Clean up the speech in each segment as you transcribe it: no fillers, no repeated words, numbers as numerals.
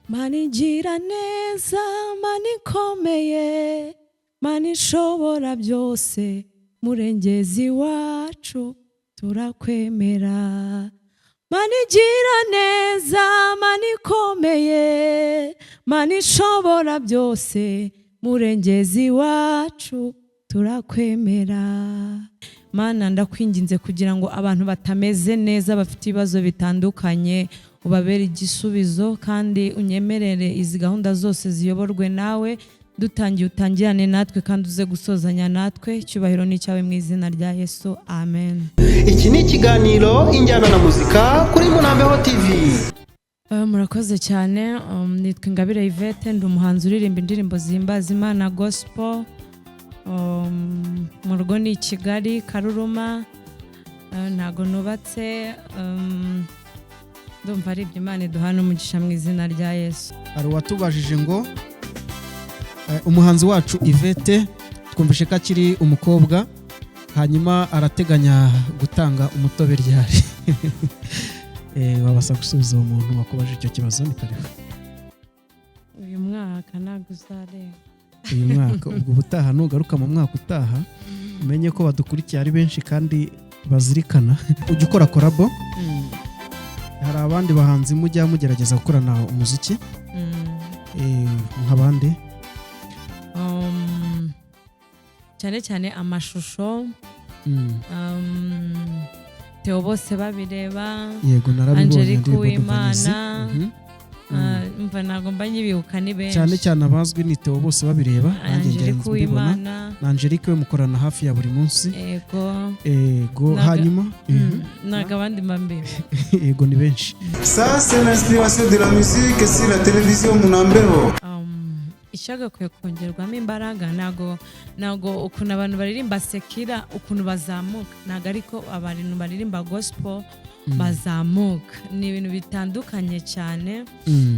Mana igira neza, Mana ikomeye, Mana ishobora byose, murengezi wacu turakwemera. Mana igira neza, Mana ikomeye, Mana ishobora byose, murengezi wacu turakwemera. Mana, ndakwinginze kugira ngo abantu batameze neza, bafite ibibazo bitandukanye, ubabere igisubizo, kandi unyemerere izi gahunda zose ziyoborwe nawe. Dutangiye, utangirane natwe kandi uze gusozanya natwe. Icyubahiro ni icyawe, mu izina rya Yesu, amen. Iki ni ikiganiro Injyana na Muzika kuri Munambeho TV. Murakoze cyane. Nitwa Ingabire Yvette, ndi umuhanzi uririmba indirimbo zihimbaza Imana, gospel. Mu rugo ni i Kigali, Karuruma. Ntago nubatse. Ndumva ari ibyo. Imana iduhana umugisha mu izina rya Yesu. Hari uwatubajije ngo umuhanzi wacu Yvette, twumvishe ko akiri umukobwa, hanyuma arateganya gutanga umutobe ryari? Wabasha gusubiza uwo muntu wakubajije icyo kibazo? Ni karibu. Uyu mwaka ntabwo uzarenga. Uyu mwaka? Ubwo ubutaha nugaruka mu mwaka utaha, umenye ko badukurikiye ari benshi kandi bazirikana. Ujya ukora collabo? Hari abandi bahanzi mujya mugerageza gukorana umuziki? Nk'abandi? Cyane cyane amashusho. Theo bose babireba. Yego, narabibonye. Angelique Indirimbo Ndumva. Uwimana. Umva, ntabwo mba nyibibuka, ni benshi. Cyane cyane abazwi ni Theo bose babireba, nanjye Angelique ngenzi mbibona. Uwimana. Na Angelique we mukorana hafi ya buri munsi. Yego. Ego. Hanyuma Ntabwo abandi mba mbibuka. Yego, ni benshi. Ça, c'est l'inspiration de la musique sur la télévision Munambeho. Icyagakwiye kongerwamo imbaraga, ntago ukuntu abantu baririmba secular, ukuntu bazamuka, ntago ariko abantu baririmba gospel bazamuka. Ni ibintu bitandukanye cyane.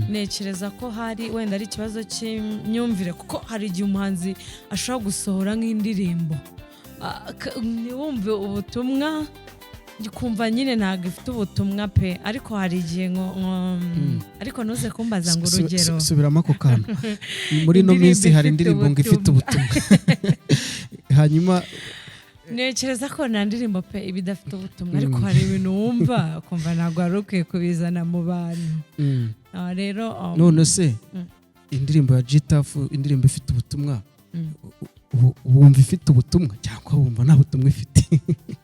Ntekereza ko hari wenda ari ikibazo cy'imyumvire, kuko hari igihe umuhanzi ashobora gusohora nk'indirimbo, ntiwumve ubutumwa, kumva nyine ntabwo ifite ubutumwa pe. Ariko hari igihe ariko ntuze kumbaza ngo urugero. Subiramo ako kantu. Muri ino Indirimbo minsi hari ifite indirimbo ngo ifite ubutumwa, hanyuma? Ntekereza ko nta ndirimbo pe iba idafite ubutumwa, ariko hari ibintu wumva ukumva ntabwo wari ukwiye kubizana mu bantu. Rero None se indirimbo ya Gitafu, indirimbo ifite ubutumwa, wumva ifite ubutumwa cyangwa wumva nta butumwa ifite?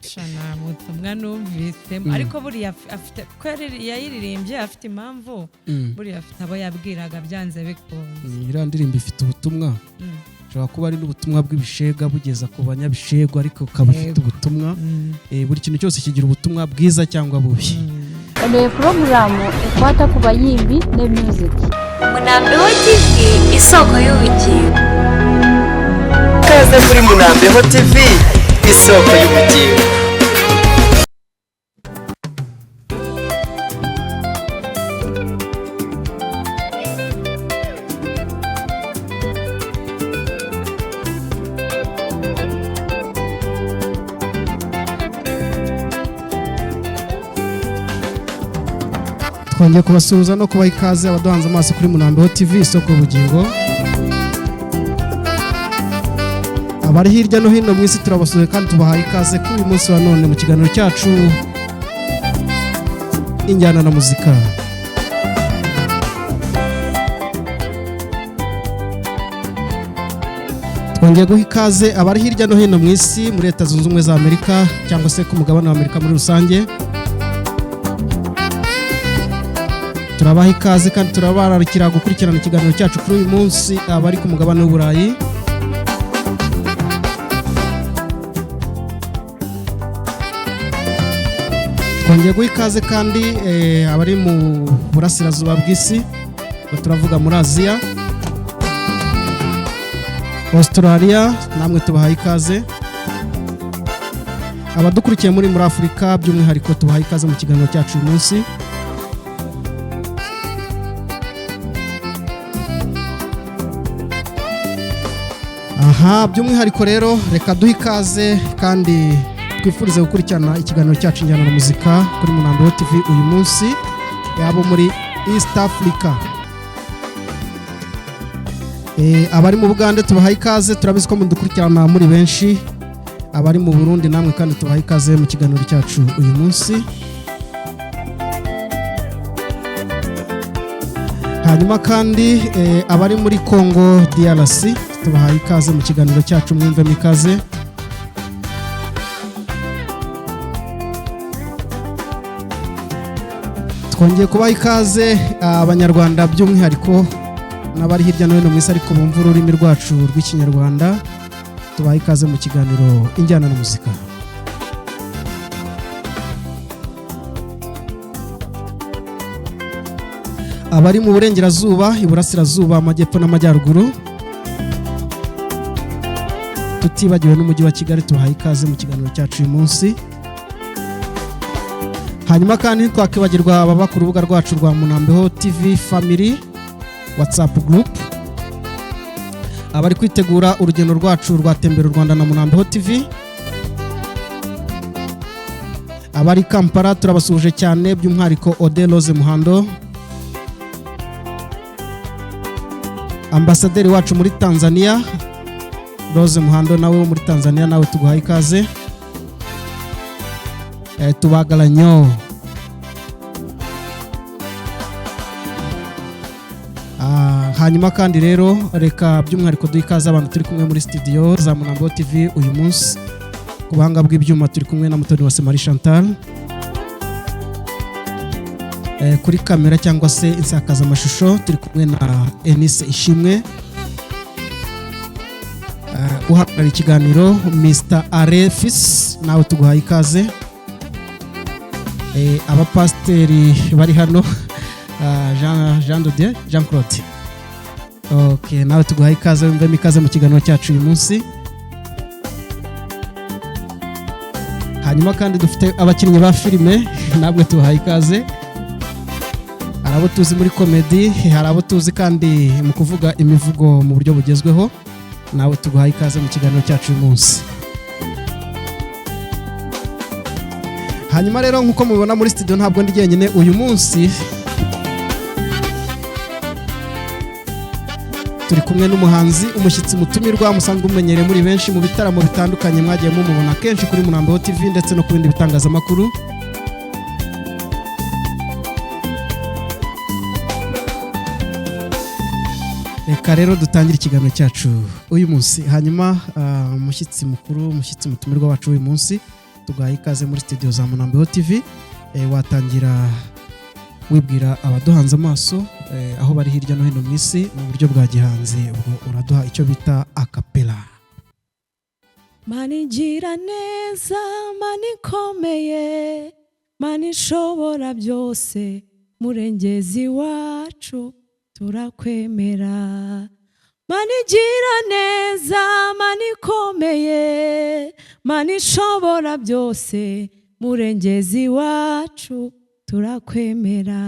Sha, nta butumwa numvisemo. Ariko buriya afite, kuko yayiririmbye afite impamvu. Buriya afite abo yabwiraga byanze bikunze. Iriya ndirimbo ifite ubutumwa. Ushobora kuba ari n'ubutumwa bw'ibishega bugeza ku banyabishego, ariko ukaba ufite ubutumwa. Buri kintu cyose kigira ubutumwa bwiza cyangwa bubi. Eno ye puroguramu ekwata ku bayimbi ne music. Munambeho TV, isoko y'ubugingo. Kaze kuri Munambeho TV, isoko y'ubugingo. Twongeye kubasuhuza no kubaha ikaze abaduhanze amaso kuri Munambeho TV, isoko y'ubugingo. Abari hirya no hino mu isi turabasuhuza kandi tubahaye ikaze kuri uyu munsi wa none mu kiganiro cyacu Injyana na Muzika. Twongeye guha ikaze abari hirya no hino mu isi, muri Leta Zunze Ubumwe za Amerika cyangwa se ku mugabane wa Amerika muri rusange. Turabaha ikaze kandi turabararikira gukurikirana ikiganiro cyacu kuri uyu munsi, abari ku mugabane w'Uburayi. Twongeye guha ikaze kandi abari mu burasirazuba bw'isi, ubwo turavuga muri Aziya, Australia, namwe tubahaye ikaze. Abadukurikiye muri Afurika by'umwihariko, tubahaye ikaze mu kiganiro cyacu uyu munsi. Aha by'umwihariko rero, reka duhe ikaze kandi twifurize gukurikirana ikiganiro cyacu Injyana na Muzika kuri Munambeho TV uyu munsi, yabo muri East Africa. Abari mu Bugande tubahaye ikaze, turabizi ko mudukurikirana muri benshi. Abari mu Burundi namwe kandi tubahaye ikaze mu kiganiro cyacu uyu munsi. Hanyuma kandi abari muri Congo DRC tubahaye ikaze mu kiganiro cyacu, mwumvemo ikaze. Twongeye kubaha ikaze Abanyarwanda, by'umwihariko n'abari hirya no hino mu isi ariko bumva ururimi rwacu rw'Ikinyarwanda, tubaha ikaze mu kiganiro Injyana na Muzika. Abari mu burengerazuba, iburasirazuba, amajyepfo n'amajyaruguru, tutibagiwe n'umujyi wa Kigali, tubahaye ikaze mu kiganiro cyacu uyu munsi. Hanyuma kandi ntitwakwibagirwa ababa ku rubuga rwacu rwa Munambeho TV Family WhatsApp group, abari kwitegura urugendo rwacu rwa Tembera u Rwanda na Munambeho TV. Abari Kampala turabasuhuje cyane, by'umwihariko Ode Rose Muhando, ambasaderi wacu muri Tanzania. Rose Muhando nawe wo muri Tanzania, nawe tuguhaye ikaze. Tubagaranyo. Hanyuma kandi rero reka by'umwihariko duhe ikaze abantu turi kumwe muri studio za Munambeho TV uyu munsi. Ku buhanga bw'ibyuma turi kumwe na Mutoni wa Marie Chantal. Kuri kamera cyangwa se insakazamashusho turi kumwe na Enise Ishimwe. Uhagarariye ikiganiro Mr Arefis, nawe tuguhaye ikaze. Abapasiteri bari hano, Jean de Dieu, Jean Claude, okay, nawe tuguhaye ikaze, wumvemo ikaze mu kiganiro cyacu uyu munsi. Hanyuma kandi dufite abakinnyi ba filime, nabwe tubahaye ikaze. Hari abo tuzi muri komedi, hari abo tuzi kandi mu kuvuga imivugo mu buryo bugezweho, nawe tuguhaye ikaze mu kiganiro cyacu uyu munsi. Hanyuma rero nk'uko mubibona muri studio ntabwo ndi jyenyine uyu munsi, turi kumwe n'umuhanzi, umushyitsi mutumirwa musanzwe mumenyereye muri benshi mu bitaramo bitandukanye, mwagiye mumubona kenshi kuri Munambeho TV ndetse no ku bindi bitangazamakuru. Reka rero dutangire ikiganiro cyacu uyu munsi. Hanyuma umushyitsi mukuru, umushyitsi mutumirwa wacu uyu munsi, tugaha ikaze muri studio za Munambeho TV. Watangira wibwira abaduhanze amaso, aho bari hirya no hino mu isi mu buryo bwa gihanzi, ubwo uraduha icyo bita akapela. Mana igira neza, Mana ikomeye, Mana ishobora byose, murengezi wacu turakwemera. Mana igira neza, Mana ikomeye, Mana ishobora byose, murengezi wacu turakwemera.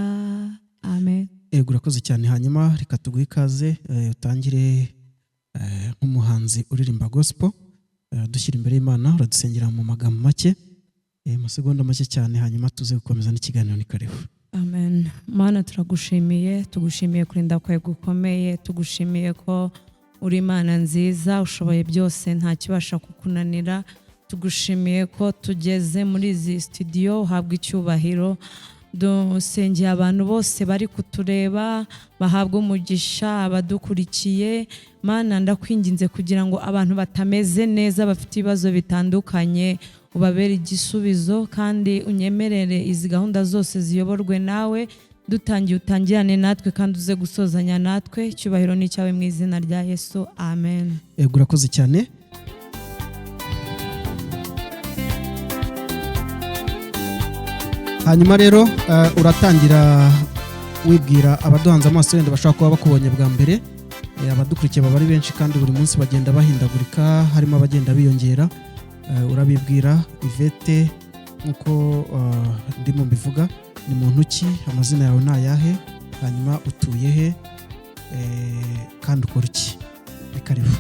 Amen. Yego, urakoze cyane. Hanyuma reka tuguhe ikaze, utangire nk'umuhanzi uririmba gospel, dushyira imbere y'Imana, uradusengera mu magambo make, amasegonda make cyane, hanyuma tuze gukomeza n'ikiganiro. Ni karibu. Amen. Mana turagushimiye, tugushimiye kurinda kwawe gukomeye, tugushimiye ko uri Imana nziza, ushoboye byose, nta kibasha kukunanira. Tugushimiye ko tugeze muri izi studio, uhabwa icyubahiro. Dusengeye abantu bose bari kutureba bahabwa umugisha, abadukurikiye. Mana ndakwinginze kugira ngo abantu batameze neza, bafite ibibazo bitandukanye, ubabere igisubizo, kandi unyemerere izi gahunda zose ziyoborwe nawe. Dutangiye utangirane natwe kandi uze gusozanya natwe. Icyubahiro ni icyawe mu izina rya Yesu, amen. Yego, urakoze cyane. Hanyuma rero uratangira wibwira abaduhanze amaso, wenda bashobora kuba bakubonye bwa mbere. Abadukurikiye baba ari benshi kandi buri munsi bagenda bahindagurika, harimo abagenda biyongera. Urabibwira Yvette nk'uko ndimo mbivuga, ni muntu ki, amazina yawe ni ayahe, hanyuma utuye he, kandi ukora iki? Ni karibu.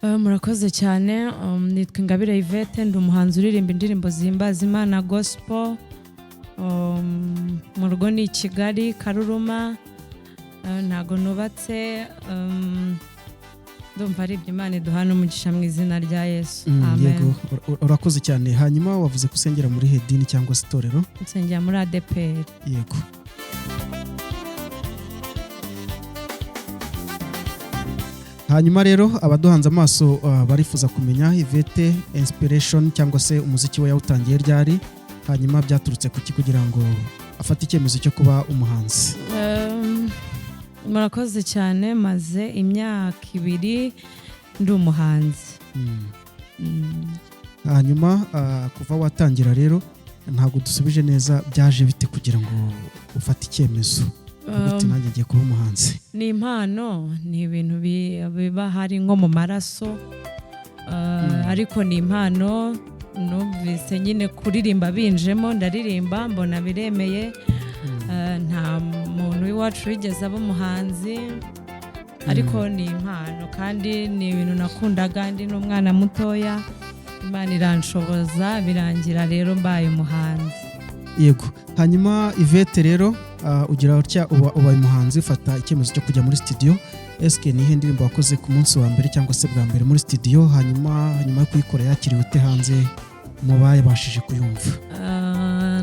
Murakoze cyane. Nitwa Ingabire Yvette, ndi umuhanzi uririmba indirimbo zihimbaza Imana gospel. Mu rugo ni i Kigali Karuruma. Ntago nubatse. Ndumva ari ibyo. Imana iduhana umugisha mu izina rya Yesu. Amen. Yego, urakoze cyane. Hanyuma wavuze ko usengera muri hedini cyangwa se itorero? Nsengera muri ADPR. Yego. Hanyuma rero abaduhanze amaso barifuza kumenya Yvette inspiration cyangwa se umuziki we yawutangiye ryari, hanyuma byaturutse kuki kugira ngo afate icyemezo cyo kuba umuhanzi? Murakoze cyane. Maze imyaka 2 ndi umuhanzi. Hanyuma kuva watangira rero, ntabwo dusubije neza, byaje bite kugira ngo ufate icyemezo uvuge uti nanjye ngiye kuba umuhanzi? Ni impano, ni ibintu biba hari nko mu maraso, ariko ni impano numvise nyine kuririmba binjemo, ndaririmba mbona biremeye. Nta muntu w'iwacu wigeze aba umuhanzi, ariko ni impano kandi ni ibintu nakundaga ndi n'umwana mutoya. Imana iranshoboza, birangira rero mbaye umuhanzi. Yego. Hanyuma Yvette rero, ugira utya uba ubaye umuhanzi, ufata icyemezo cyo kujya muri studio. Eske ni iyihe ndirimbo wakoze ku munsi wa mbere cyangwa se bwa mbere muri studio? Hanyuma nyuma yo kuyikora yakiriwe ute hanze mu bayabashije kuyumva?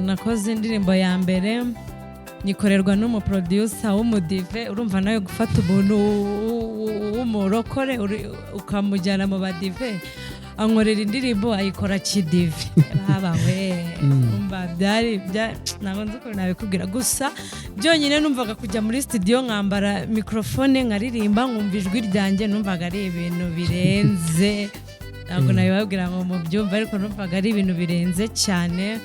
Nakoze indirimbo ya mbere nyikorerwa n'umuproducer w'umudive. Urumva nawe gufata umuntu w'umurokore ukamujyana mu badive, ankorera indirimbo ayikora kidive, haba we. Umva byari ntabwo nzi ukuntu nabikubwira, gusa byonyine numvaga kujya muri studio nkambara mikrofone nkaririmba nkumva ijwi ryanjye, numvaga ari ibintu birenze. Ntabwo nabibabwira ngo mubyumve, ariko numvaga ari ibintu birenze cyane.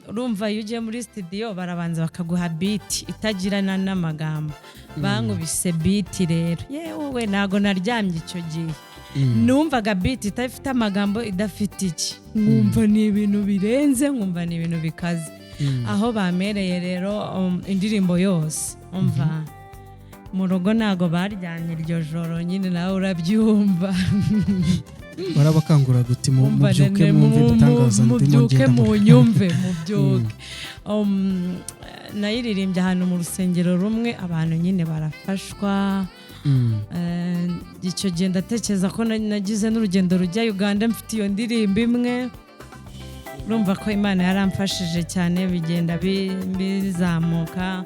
Urumva iyo ugiye muri studio barabanza bakaguha beat itagirana n'amagambo. Bankubise beat rero, yewe ntago naryamye icyo gihe. Numvaga beat idafite amagambo, idafite iki, nkumva ni ibintu birenze, nkumva ni ibintu bikaze. Aho bamereye rero indirimbo yose, umva mu rugo ntago baryamye iryo joro nyine, nawe urabyumva. Barabakangura guti Umva mubyuke nene, mwumve ibitangaza ndimo mubyuke ngenda munyumve, mubyuke. Nayiririmbye ahantu mu rusengero rumwe, abantu nyine barafashwa. Icyo gihe ndatekereza ko nagize n'urugendo rujya Uganda mfite iyo ndirimbo imwe. Urumva ko Imana yaramfashije cyane, bigenda bizamuka.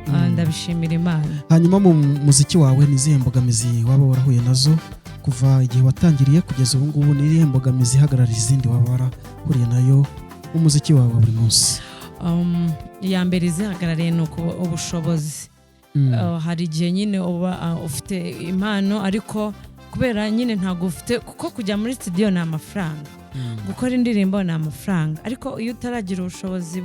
Ndabishimira Imana. Hanyuma mu muziki wawe ni izihe mbogamizi waba warahuye nazo kuva igihe watangiriye kugeza ubu ngubu? Ni izihe mbogamizi ihagarariye izindi waba warahuriye nayo mu muziki wawe wa buri munsi? Iya mbere izihagarariye ni ubushobozi. Hari igihe nyine uba ufite impano, ariko kubera nyine ntabwo ufite, kuko kujya muri studio ni amafaranga, gukora indirimbo ni amafaranga, ariko iyo utaragira ubushobozi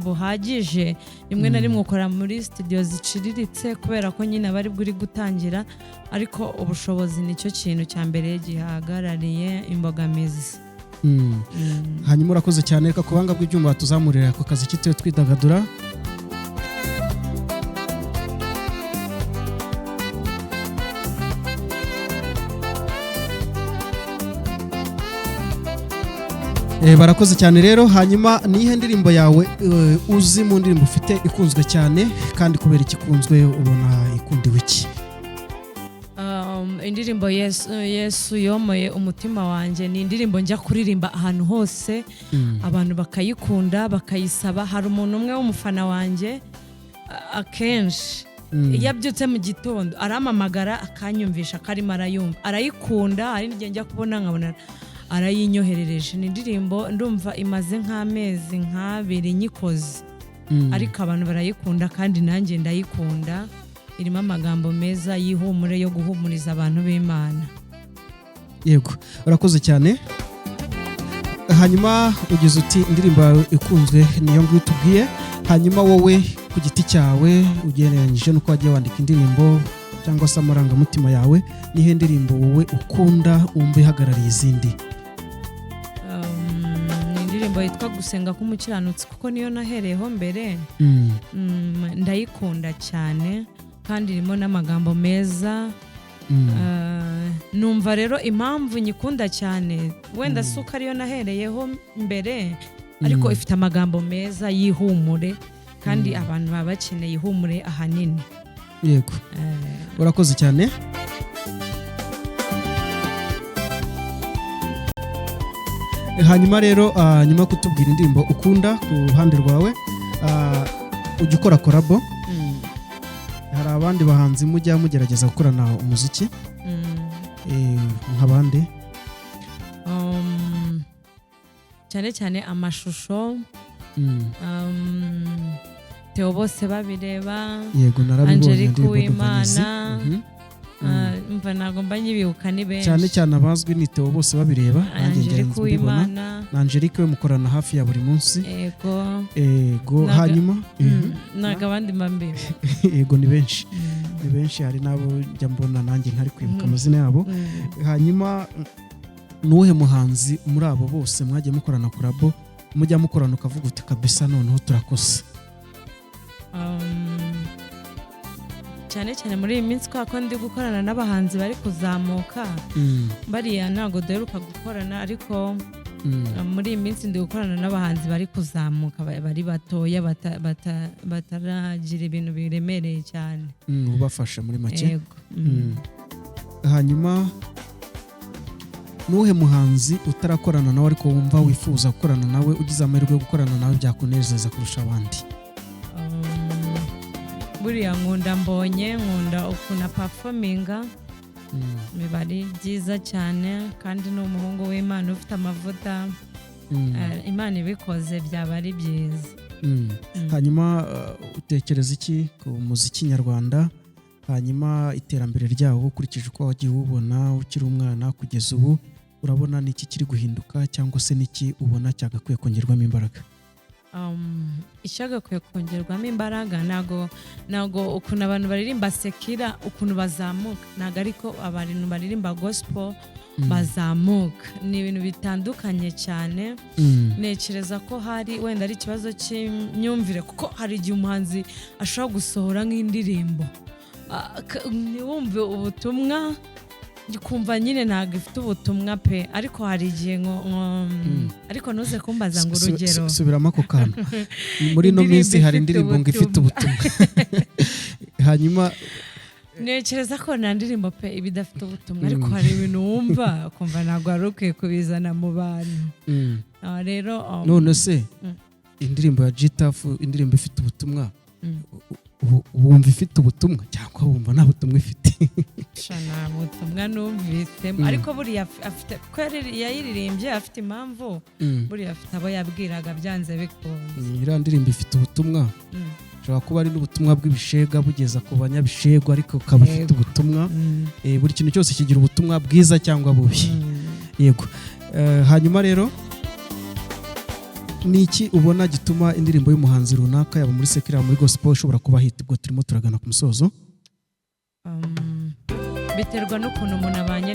buhagije, rimwe na rimwe ukora muri studio ziciriritse kubera ko nyine aba aribwo uri gutangira. Ariko ubushobozi nicyo kintu cya mbere gihagarariye imbogamizi. Hanyuma urakoze cyane. Reka ku buhanga bw'ibyuma tuzamurira ako kazi kituye twidagadura. Barakoze cyane rero. Hanyuma ni iyihe ndirimbo yawe uzi mu ndirimbo ufite ikunzwe cyane, kandi kubera ikikunzwe ubona ikundiwe iki? Indirimbo Yesu yomoye umutima wanjye ni indirimbo njya kuririmba ahantu hose, abantu bakayikunda, bakayisaba. Hari umuntu umwe w'umufana wanjye, akenshi iyo abyutse mu gitondo arampamagara akanyumvisha ko arimo arayumva, arayikunda. Hari n'igihe njya kubona nkabona arayinyoherereje. Ni indirimbo ndumva imaze nk'amezi nk'abiri nyikoze, ariko abantu barayikunda kandi nanjye ndayikunda. Irimo amagambo meza y'ihumure yo guhumuriza abantu b'Imana. Yego, urakoze cyane. Hanyuma ugize uti indirimbo yawe ikunzwe niyo ngiyo utubwiye. Hanyuma wowe ku giti cyawe, ugereranyije n'uko wagiye wandika indirimbo cyangwa se amarangamutima yawe, nihe ndirimbo wowe ukunda wumva ihagarariye izindi? Ni indirimbo yitwa Gusenga k'umukiranutsi, kuko niyo nahereyeho mbere. Ndayikunda cyane kandi irimo n'amagambo meza. Numva rero impamvu nyikunda cyane wenda si uko ariyo nahereyeho mbere, ariko ifite amagambo meza y'ihumure. Kandi abantu baba bakeneye ihumure ahanini. Yego, urakoze cyane. Hanyuma rero, nyuma yo kutubwira indirimbo ukunda ku ruhande rwawe, ujya ukora collabo? Hari abandi bahanzi mujya mugerageza gukorana umuziki? Nk'abandi? Cyane cyane amashusho, Theo bose babireba. Yego, narabibonye. Angelique Indirimbo Ndumva nyizi. Uwimana. Umva, ntabwo mba nyibibuka, ni benshi. Cyane cyane abazwi ni Theo bose babireba, nanjye Angelique ngenzi mbibona. Uwimana. Na Angelique we mukorana hafi ya buri munsi. Yego. Ego. Hanyuma Ntabwo abandi mba mbibuka. Yego, ni benshi, ni benshi. Hari n'abo njya mbona nanjye ntari kwibuka amazina yabo. Hanyuma nuwuhe muhanzi muri abo bose mwagiye mukorana collabo, mujya mukorana ukavuga uti: "Kabisa noneho turakoze"? Cyane cyane muri iyi minsi, kubera ko ndi gukorana n'abahanzi bari kuzamuka, bariya ntabwo duheruka gukorana, ariko muri iyi minsi ndi gukorana n'abahanzi bari kuzamuka, bari batoya, bataragira ibintu biremereye cyane. Ubafasha muri make. Yego. Hanyuma nuwuhe muhanzi utarakorana nawe ariko wumva wifuza gukorana nawe, ugize amahirwe yo gukorana nawe byakunezeza kurusha abandi? Buriya nkunda Mbonye, nkunda ukuntu aperforminga, biba ari byiza cyane, kandi ni umuhungu w'Imana ufite amavuta. Imana ibikoze byaba ari byiza. Hanyuma utekereza iki ku muziki nyarwanda? Hanyuma iterambere ryawo, ukurikije uko wagiye uwubona ukiri umwana kugeza ubu, urabona ni iki kiri guhinduka, cyangwa se n'iki ubona cyagakwiye kongerwamo imbaraga? Icyagakwiye kongerwamo imbaraga, ntago ukuntu abantu baririmba secular, ukuntu bazamuka, ntago ariko abantu baririmba gospel bazamuka. Ni ibintu bitandukanye cyane. Ntekereza ko hari wenda ari ikibazo cy'imyumvire, kuko hari igihe umuhanzi ashobora gusohora nk'indirimbo, ntiwumve ubutumwa, kumva nyine ntabwo ifite ubutumwa pe. Ariko hari igihe ariko ntuze kumbaza ngo urugero. Subiramo ako kantu. Muri ino Indirimbo minsi hari ifite indirimbo ngo ifite ubutumwa, hanyuma? Ntekereza ko nta ndirimbo pe iba idafite ubutumwa, ariko hari ibintu wumva ukumva ntabwo wari ukwiye kubizana mu bantu. Rero None se indirimbo ya G-Taff, indirimbo ifite ubutumwa, wumva ifite ubutumwa cyangwa wumva nta butumwa ifite? Sha, nta butumwa numvisemo, ariko buriya afite kuko yayiririmbye afite impamvu. Buriya afite abo yabwiraga byanze bikunze. Iriya ndirimbo ifite ubutumwa. Ushobora kuba ari n'ubutumwa bw'ibishega bugeza ku banyabishego, ariko ukaba ufite ubutumwa. Buri kintu cyose kigira ubutumwa bwiza cyangwa bubi. Yego. Hanyuma rero ni iki ubona gituma indirimbo y'umuhanzi runaka, yaba muri secular, muri gospel, ishobora kuba hit? Ubwo turimo turagana ku musozo. Biterwa n'ukuntu umuntu abanye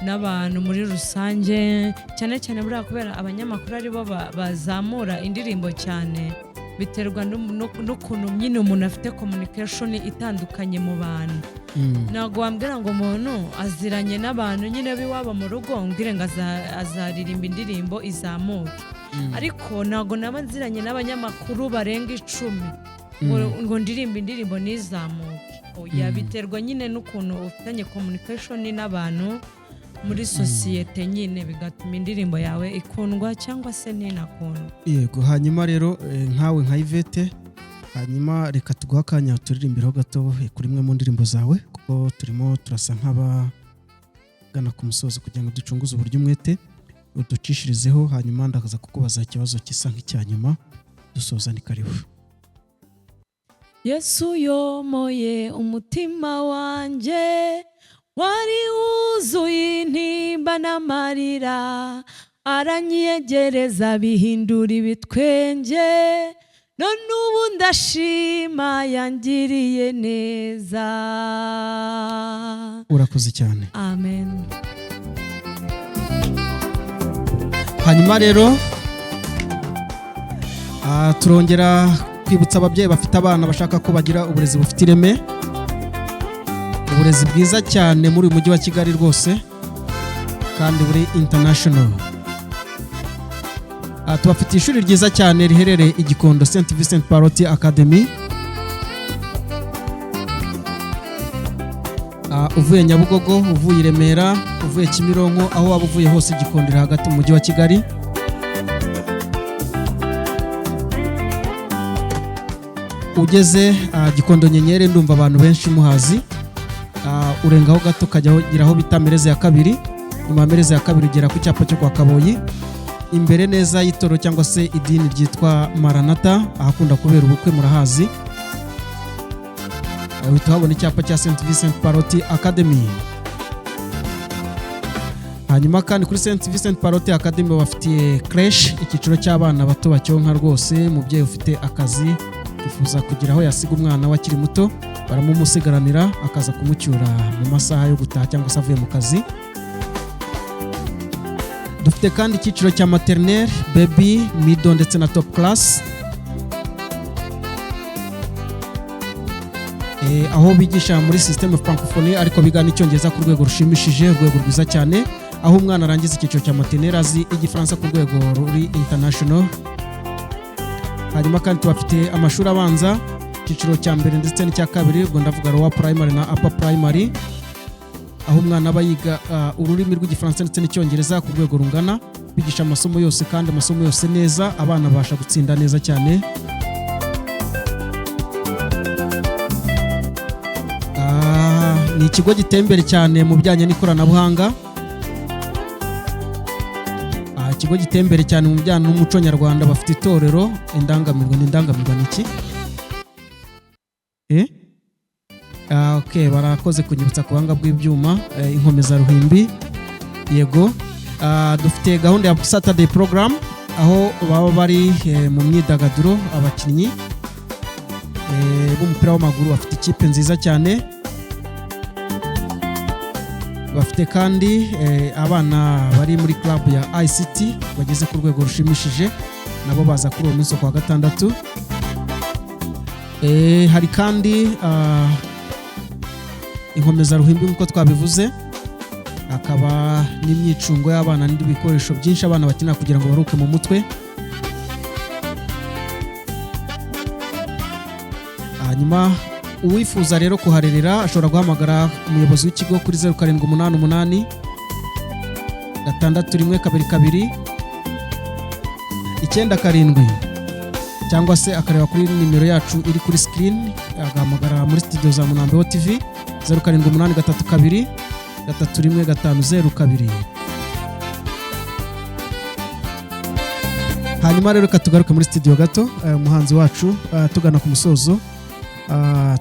n'abantu muri rusange. Cyane cyane buriya kubera abanyamakuru aribo bazamura indirimbo cyane, biterwa n'ukuntu nyine umuntu afite communication itandukanye mu bantu. Ntabwo wambwira ngo umuntu aziranye n'abantu nyine b'iwabo mu rugo, umbwire ngo azaririmba indirimbo izamuke. Ariko ntabwo naba nziranye n'abanyamakuru barenga 10 ngo ndirimbe indirimbo ntizamuke. Oya, biterwa nyine n'ukuntu ufitanye communication n'abantu muri sosiyete nyine, bigatuma indirimbo yawe ikundwa cyangwa se ntinakundwa. Yego. Hanyuma rero, nkawe nka Yvette, hanyuma reka tuguhe akanya turirimbiraho gato kuri imwe mu ndirimbo zawe, kuko turimo turasa nk'abagana ku musozo, kugira ngo ducunguze uburyo umwete uducishirizeho. Hanyuma ndaza kukubaza ikibazo gisa nk'icya nyuma dusoza. Ni karibu. Yesu yomoye umutima wanjye wari wuzuye intimba n'amarira, aranyegereza bihindura ibitwenge. None ubu ndashima, yangiriye neza. Urakoze cyane. Amen. Hanyuma rero turongera kwibutsa ababyeyi bafite abana bashaka ko bagira uburezi bufite ireme, uburezi bwiza cyane muri uyu mujyi wa Kigali rwose, kandi buri international. Tubafitiye ishuri ryiza cyane riherereye i Gikondo, St Vincent Pallotti Academy. Uvuye Nyabugogo, uvuye i Remera, uvuye Kimironko, aho waba uvuye hose, Gikondo iri hagati mu mujyi wa Kigali. Ugeze Gikondo Nyenyeri, ndumva abantu benshi muhazi. Urengaho gato ukajya aho bita Mereze ya kabiri. Nyuma ya Mereze ya kabiri ugera ku cyapa cyo kwa Kaboyi, imbere neza y'itoro cyangwa se idini ryitwa Maranata, ahakunda kubera ubukwe murahazi. Uhita uhabona icyapa cya St Vincent Pallotti Academy. Hanyuma kandi kuri St Vincent Pallotti Academy bafitiye crèche, icyiciro cy'abana bato bacyonka rwose. Umubyeyi ufite akazi yifuza kugira aho yasiga umwana we akiri muto, baramumusigaranira akaza kumucyura mu masaha yo gutaha cyangwa se avuye mu kazi. Dufite kandi icyiciro cya maternelle, baby, middle ndetse na top class, aho bigisha muri système francophonie ariko biga n'icyongereza ku rwego rushimishije, urwego rwiza cyane, aho umwana arangiza icyiciro cya maternelle azi igifaransa ku rwego ruri international. Hanyuma kandi tubafite amashuri abanza, icyiciro cya mbere ndetse n'icya kabiri, ubwo ndavuga lower primary na upper primary, aho umwana aba yiga ururimi rw'igifaransa ndetse n'icyongereza ku rwego rungana. Bigisha amasomo yose kandi amasomo yose neza, abana babasha gutsinda neza cyane. Ni ikigo giteye imbere cyane mu bijyanye n'ikoranabuhanga. Ikigo giteye imbere cyane mu bijyanye n'umuco nyarwanda. Bafite itorero Indangamirwa. Ni Indangamirwa ni iki? Eh? Okay, barakoze kunyibutsa ku buhanga bw'ibyuma. Inkomezaruhimbi, yego. Dufite gahunda ya Saturday program, aho baba bari mu myidagaduro, abakinnyi b'umupira w'amaguru, bafite ikipe nziza cyane. Bafite kandi abana bari muri club ya ICT bageze ku rwego rushimishije, nabo baza kuri uwo munsi wa gatandatu. Hari kandi inkomezaruhimbi nk'uko twabivuze, hakaba n'imyicungo y'abana n'ibindi bikoresho byinshi abana bakenera kugira ngo baruhuke mu mutwe. Hanyuma uwifuza rero kuharerera ashobora guhamagara umuyobozi w'ikigo kuri 0788 612 297, cyangwa se akareba kuri nimero yacu iri kuri screen, agahamagara muri studio za Munambeho TV, 0788 231 502. Hanyuma rero reka tugaruke muri studio gato. Umuhanzi wacu, tugana ku musozo,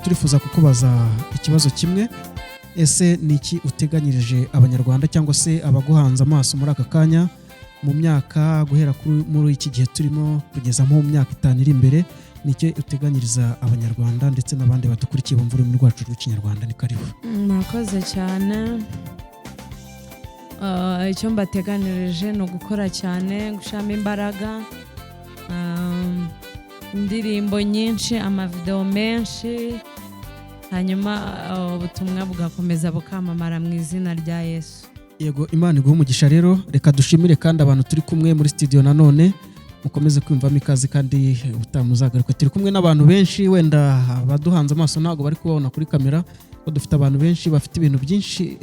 turifuza kukubaza ikibazo kimwe. Ese ni iki uteganyirije abanyarwanda cyangwa se abaguhanze amaso muri aka kanya, mu myaka guhera muri iki gihe turimo kugeza nko mu myaka 5 iri imbere? Ni icyo uteganyiriza abanyarwanda ndetse n'abandi badukurikiye bumva ururimi rwacu rw'ikinyarwanda? Ni karibu. Murakoze cyane. Icyo mbateganirije ni ugukora cyane, gushyiramo imbaraga, indirimbo nyinshi, amavideo menshi, hanyuma ubutumwa bugakomeza bukamamara mu izina rya Yesu. Yego, Imana iguhe umugisha. Rero reka dushimire kandi abantu turi kumwe muri studio nanone. Mukomeze kwiyumvamo ikaze kandi ubutaha muzagaruka. Turi kumwe n'abantu benshi, wenda abaduhanze amaso ntabwo bari kubabona kuri kamera, ko dufite abantu benshi bafite ibintu byinshi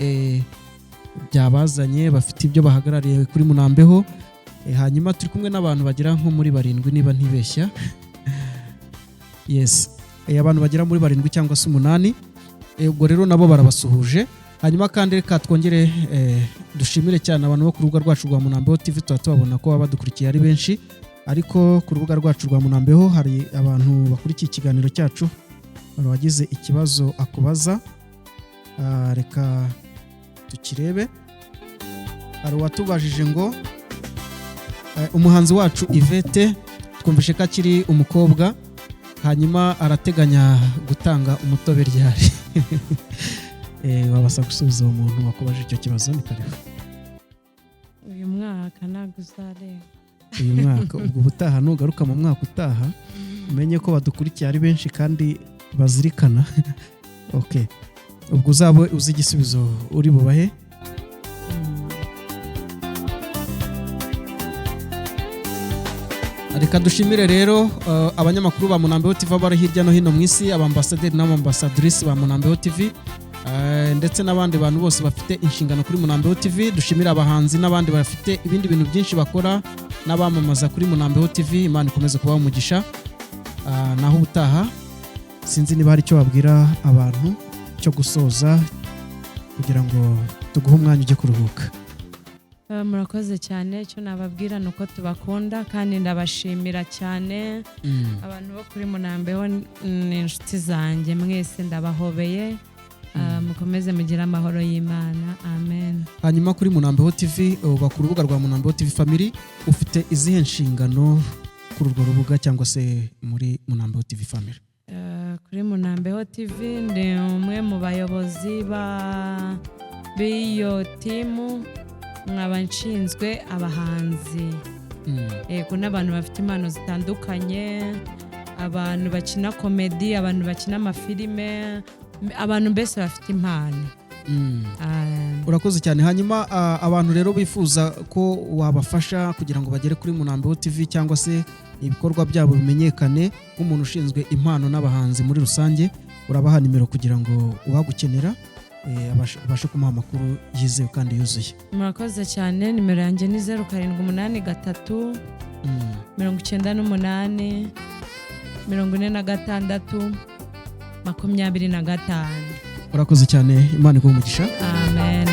byabazanye, bafite ibyo bahagarariye kuri Munambeho. Hanyuma turi kumwe n'abantu bagera nko muri barindwi niba ntibeshya. Yes, abantu bagera muri barindwi cyangwa se umunani. Ubwo rero nabo barabasuhuje. Hanyuma kandi reka twongere dushimire cyane abantu bo ku rubuga rwacu rwa Munambeho TV. Tuba tubabona ko baba badukurikiye ari benshi, ariko ku rubuga rwacu rwa Munambeho hari abantu bakurikiye ikiganiro cyacu, hari uwagize ikibazo akubaza. Reka tukirebe. Hari uwatubajije ngo umuhanzi wacu Yvette, twumvishe ko akiri umukobwa, hanyuma arateganya gutanga umutobe ryari? Wabasha gusubiza uwo muntu wakubaje icyo kibazo? Ni karibu. Uyu mwaka ntabwo uzareba. Uyu mwaka? Ubwo ubutaha nugaruka mu mwaka utaha, umenye ko badukurikiye ari benshi kandi bazirikana. Okay, ubwo uzaba uzi igisubizo uri bubahe. Reka dushimire rero abanyamakuru ba Munambeho TV bari hirya no hino mu isi, abambasaderi n'abambasadrisi ba Munambeho TV, ndetse n'abandi bantu bose bafite inshingano kuri Munambeho TV. Dushimire abahanzi n'abandi bafite ibindi bintu byinshi bakora n'abamamaza kuri Munambeho TV. Imana ikomeze kubaha umugisha. Naho ubutaha, sinzi niba hari icyo wabwira abantu cyo gusoza kugira ngo tuguhe umwanya ujye kuruhuka. Murakoze cyane. Icyo nababwira ni uko tubakunda kandi ndabashimira cyane. Abantu bo kuri Munambeho ni inshuti zanjye mwese, ndabahobeye. Mukomeze mugire amahoro y'Imana. Amen. Hanyuma kuri Munambeho TV, uba ku rubuga rwa Munambeho TV Family, ufite izihe nshingano kuri urwo rubuga cyangwa se muri Munambeho TV Family? Kuri Munambeho TV ndi umwe mu bayobozi b'iyo team, nkaba nshinzwe abahanzi. Yego, n'abantu bafite impano zitandukanye, abantu bakina comedy, abantu bakina amafilime, abantu mbese bafite impano. Urakoze cyane. Hanyuma abantu rero bifuza ko wabafasha kugira ngo bagere kuri Munambeho TV cyangwa se ibikorwa byabo bimenyekane, nk'umuntu ushinzwe impano n'abahanzi muri rusange, urabaha nimero kugira ngo uwagukenera abashe kumuha amakuru yizewe kandi yuzuye. Murakoze cyane. Nimero yanjye ni 0783 98 46 25. Urakoze cyane, Imana iguhe umugisha. Amen.